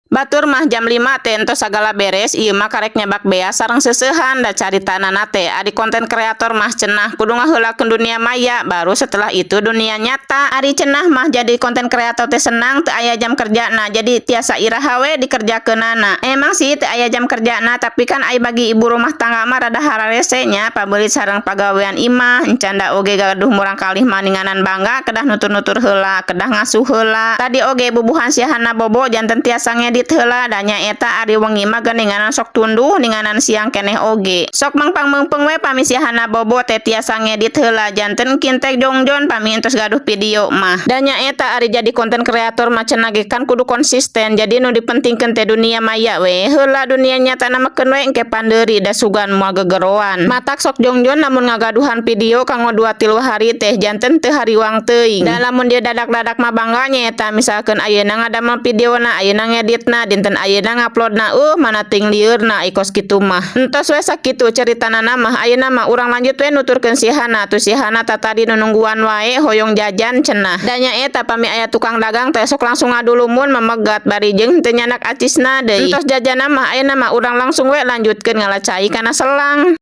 Batur mah jam 5 teh entos sagala beres, ieu mah karek nyabak beas sareng seuseuhan. Da caritana teh ari konten kreator mah cenah kudu ngaheulakeun dunia maya, baru setelah itu dunia nyata. Ari cenah mah jadi konten kreator teh senang, teu aya jam kerjana, jadi tiasa iraha we dikerjakeunana. Emang sih teu aya jam kerjana, tapi kan ai bagi ibu rumah tangga mah rada hararese nya, pabelit sareng pagawean imah encanda oge gaduh murangkalih maninganan bangga, kedah nutur-nutur heula, kedah ngasuh heula. Tadi oge bubuhan si Hana bobo, janten tiasa ngedit heula. Da nyaeta ari wengi mah geuninganan sok tunduh, ninganan siang keneh oge sok mangpang meungpeung we. Pami si Hana bobo teh tiasa ngedit heula, janten kintek jongjon pami entos gaduh video mah. Da nyaeta ari jadi konten kreator mah cenah ge kan kudu konsisten, jadi nu dipentingkeun teh dunia maya we heula, dunia nyata na mah keun we engke pandeuri, da sugan moal gegeroan. Matak sok jongjon lamun ngagaduhan video kanggo 2-3 hari teh, janten teu hariwang teuing. Da lamun dia dadak-dadak mah bangga, nyaeta misalkeun ayeuna ngadamel videona, ayeuna ngeditna, dinten ayeuna nguploadna, mana ting lieurna ai kos kitu mah. Entos we sakitu caritana mah. Ayeuna mah urang lanjut we nuturkeun si Hana. Tuh si Hana tatadi nu nungguan wae, hoyong jajan cenah. Da nyaeta pami aya tukang dagang teh sok langsung ngadulumun memegat, bari jeung teu nyandak acisna deui. Entos jajan mah, ayeuna mah urang langsung we lanjutkeun ngala cai kana selang.